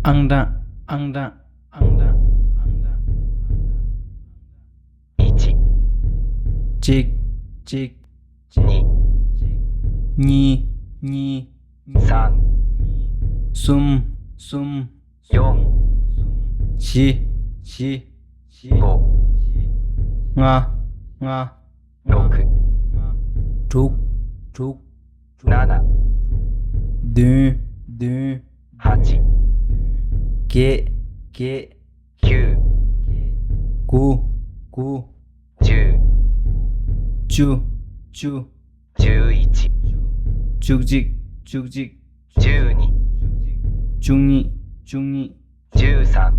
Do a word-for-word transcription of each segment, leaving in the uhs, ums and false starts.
ཨང་གྲངས། ཨང་གྲངས། ཨང་གྲངས། ཨང་གྲངས། ཨང་གྲངས། 一、 གཅིག་གཅིག་གཅིག 二、 གཉིས། གཉིས། གཉིས། 三、 གསུམ། གསུམ། 四、 བཞི། བཞི། 五、 ལྔ། ལྔ། 六、 དྲུག་དྲུག 七、 བདུན། བདུན། 八、 བརྒྱད། བརྒྱད། 九、 དགུ། དགུ། 十、 བཅུ། བཅུ། 11、 བཅུ་གཅིག་བཅུ་གཅིག 12、 བཅུ་གཉིས། བཅུ་གཉིས། 13、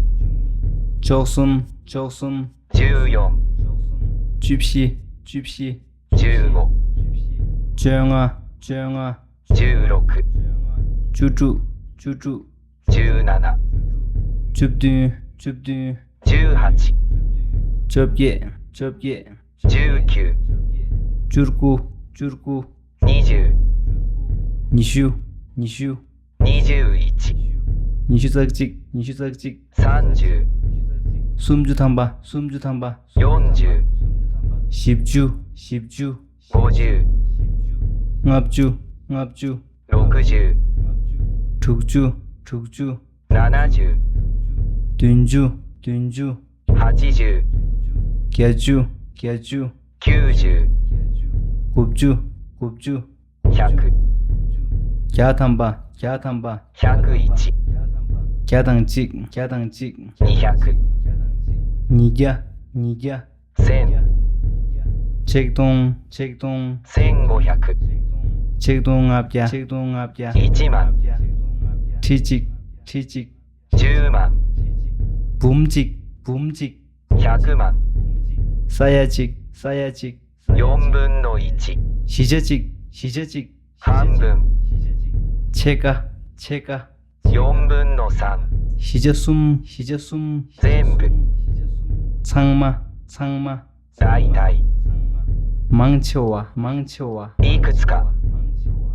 བཅུ་གསུམ། བཅུ་གསུམ། 14、 བཅུ་བཞི། བཅུ་བཞི། 15、 བཅོ་ལྔ། བཅོ་ལྔ། 16、 བཅུ་དྲུག་བཅུ་དྲུག 17、 བཅུ་བདུན། བཅུ་བདུན། 18、 བཅོ་བརྒྱད། བཅོ་བརྒྱད། 19、 བཅུ་དགུ། བཅུ་དགུ། 20、 ཉི་ཤུ། ཉི་ཤུ། 21、 ཉི་ཤུ་རྩ་གཅིག་ཉི་ཤུ་རྩ་གཅིག 30、 སུམ་ཅུ་ཐམ་པ། སུམ་ཅུ་ཐམ་པ། 40、 བཞི་བཅུ། བཞི་བཅུ། 50、 ལྔ་བཅུ། ལྔ་བཅུ། 60、 དྲུག་ཅུ། དྲུག་ཅུ། 70、 བདུན་ཅུ། བདུན་ཅུ། 80、 བརྒྱད་ཅུ། བརྒྱད་ཅུ། 90、 དགུ་བཅུ། དགུ་བཅུ། 100、 བརྒྱ་ཐམ་པ། བརྒྱ་ཐམ་པ། 101、 བརྒྱ་དང་གཅིག་བརྒྱ་དང་གཅིག 200、 ཉིས་བརྒྱ། ཉིས་བརྒྱ། 1000、 ཆིག་སྟོང་། ཆིག་སྟོང་། 1500、 ཆིག་སྟོང་ལྔ་བརྒྱ། ཆིག་སྟོང་ལྔ་བརྒྱ། 1万、 ཁྲི་གཅིག་ཁྲི་གཅིག 10万、 འབུམ་གཅིག་འབུམ་གཅིག 100万、 ས་ཡ་གཅིག་ས་ཡ་གཅིག 4分の1、 བཞི་ཆ་གཅིག་བཞི་ཆ་གཅིག 半分、 ཕྱེད་ཀ་ཕྱེད་ཀ 4分の3、 བཞི་ཆ་གསུམ་བཞི་ཆ་གསུམ 全部、 ཚང་མ། ཚང་མ། 大体、 མང་ཆེ་བ། མང་ཆེ་བ། いくつか、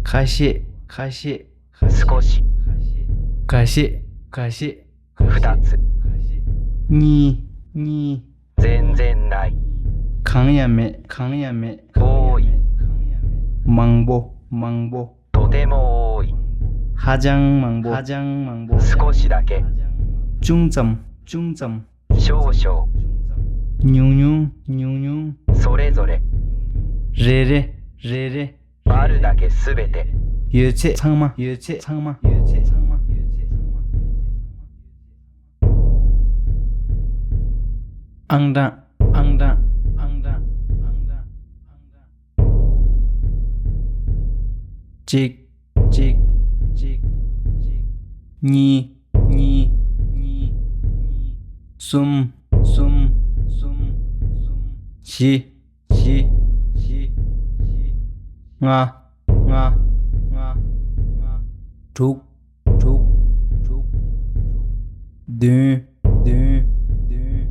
ཁ་ཤས། ཁ་ཤས། 少し、 འགའ་ཤས། འགའ་ཤས། 2つ、 གཉིས། གཉིས། 全然ない、 གང་ཡང་མེད། གང་ཡང་མེད། 多い、 མང་པོ། མང་པོ། とても多い、 ཧ་ཅང་མང་པོ། ཧ་ཅང་མང་པོ། 少しだけ、 ཅུང་ཙམ། ཅུང་ཙམ། 少々、 ཉུང་ཉུང་། ཉུང་ཉུང་། それぞれ、 རེ་རེ། རེ་རེ། あるだけすべて、 ཡོད་ཚད་ཚང་མ། ཡོད་ཚད་ཚང་མ། ཡོད་ཚད་ཚང་མ། ཨང་གྲངས། ཨང་གྲངས། ཨང་གྲངས། ཨང་གྲངས། གཅིག་གཅིག་གཅིག་གཉིས། གཉིས། གཉིས། གསུམ། གསུམ། གསུམ། བཞི། བཞི། བཞི། ལྔ། ལྔ། ལྔ། དྲུག་དྲུག་དྲུག་བདུན། བདུན། བདུན།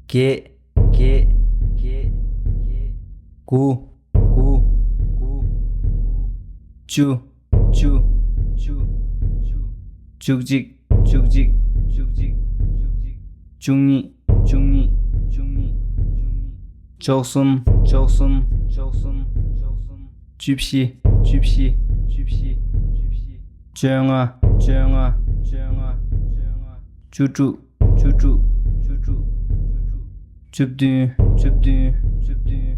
བརྒྱད། བརྒྱད། བརྒྱད། དགུ། དགུ། དགུ། བཅུ། བཅུ། བཅུ། བཅུ་གཅིག་བཅུ་གཅིག་བཅུ་གཅིག་བཅུ་གཉིས། བཅུ་གཉིས། བཅུ་གཉིས། བཅུ་གསུམ། བཅུ་གསུམ། བཅུ་གསུམ། བཅུ་བཞི། བཅུ་བཞི། བཅུ་བཞི། བཅོ་ལྔ། བཅོ་ལྔ། བཅོ་ལྔ། བཅུ་དྲུག་བཅུ་དྲུག་བཅུ་དྲུག་བཅུ་བདུན། བཅུ་བདུན། བཅུ་བདུན།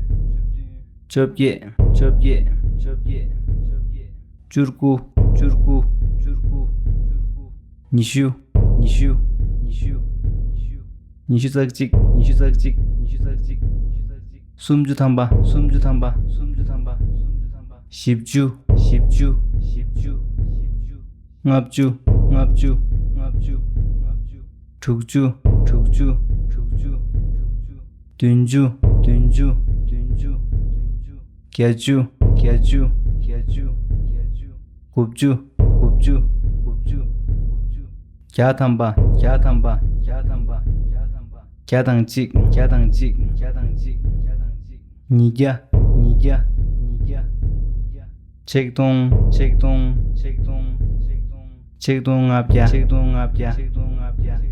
བཅོ་བརྒྱད། བཅོ་བརྒྱད། བཅོ་བརྒྱད། བཅུ་དགུ། བཅུ་དགུ། བཅུ་དགུ། ཉི་ཤུ། ཉི་ཤུ། ཉི་ཤུ། ཉི་ཤུ་རྩ་གཅིག་ཉི་ཤུ་རྩ་གཅིག་ཉི་ཤུ་རྩ་གཅིག་སུམ་ཅུ་ཐམ་པ། སུམ་ཅུ་ཐམ་པ། སུམ་ཅུ་ཐམ་པ། བཞི་བཅུ། བཞི་བཅུ། བཞི་བཅུ། ལྔ་བཅུ། ལྔ་བཅུ། ལྔ་བཅུ། དྲུག་ཅུ། དྲུག་ཅུ། དྲུག་ཅུ། བདུན་ཅུ། བདུན་ཅུ། བདུན་ཅུ། བརྒྱད་ཅུ། བརྒྱད་ཅུ། བརྒྱད་ཅུ། དགུ་བཅུ། དགུ་བཅུ། དགུ་བཅུ། བརྒྱ་ཐམ་པ། བརྒྱ་ཐམ་པ། བརྒྱ་ཐམ་པ། བརྒྱ་དང་གཅིག་བརྒྱ་དང་གཅིག་བརྒྱ་དང་གཅིག་ཉིས་བརྒྱ། ཉིས་བརྒྱ། ཉིས་བརྒྱ། ཉིས་བརྒྱ། ཆིག་སྟོང་། ཆིག་སྟོང་། ཆིག་སྟོང་། ཆིག་སྟོང་། ཆིག་སྟོང་ལྔ་བརྒྱ། ཆིག་སྟོང་ལྔ་བརྒྱ། ཆིག་སྟོང་ལྔ་བརྒྱ།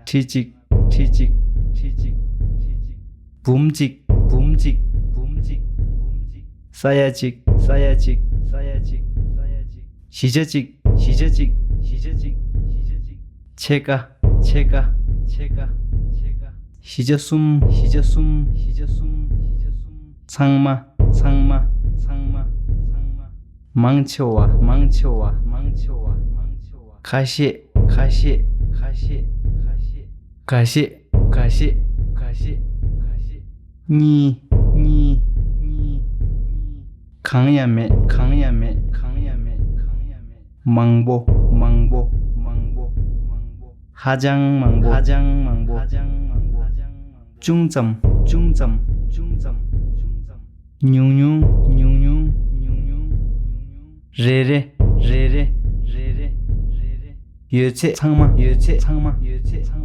ཁྲི་གཅིག་ཁྲི་གཅིག་ཁྲི་གཅིག་ཁྲི་གཅིག་འབུམ་གཅིག་འབུམ་གཅིག་འབུམ་གཅིག་འབུམ་གཅིག་ས་ཡ་གཅིག་ས་ཡ་གཅིག་ས་ཡ་གཅིག་ས་ཡ་གཅིག་བཞི་ཆ་གཅིག་བཞི་ཆ་གཅིག་བཞི་ཆ་གཅིག་བཞི་ཆ་གཅིག་ཕྱེད་ཀ་ཕྱེད་ཀ་ཕྱེད་ཀ་ཕྱེད་ཀ་བཞི་ཆ་གསུམ་བཞི་ཆ་གསུམ་བཞི་ཆ་གསུམ་བཞི་ཆ་གསུམ་ཚང་མ་ཚང་མ་ཚང་མ་ཚང་མ། མང་ཆེ་བ་མང་ཆེ་བ་མང་ཆེ་བ་མང་ཆེ་བ། ཁ་ཤས་ཁ་ཤས་ཁ་ཤས་ཁ་ཤས། འགའ་ཤས་འགའ་ཤས་འགའ་ཤས་འགའ་ཤས། གཉིས་གཉིས་གཉིས་གཉིས། གང་ཡང་མེད་གང་ཡང་མེད་གང་ཡང་མེད་གང་ཡང་མེད། མང་པོ་མང་པོ་མང་པོ་མང་པོ། ཧ་ཅང་མང་པོ་ཧ་ཅང་མང་པོ་ཧ་ཅང་མང་པོ། ཅུང་ཙམ་ཅུང་ཙམ་ཅུང་ཙམ་ཅུང་ཙམ། ཉུང་ཉུང་ཉུང་ཉུང་ཉུང་ཉུང་ཉུང་། རེ་རེ་རེ་རེ་རེ་རེ་རེ་རེ། ཡོད་ཚད་ཚང་མ་ཡོད་ཚད་ཚང་མ་ཡོད་ཚད་ཚང་མ།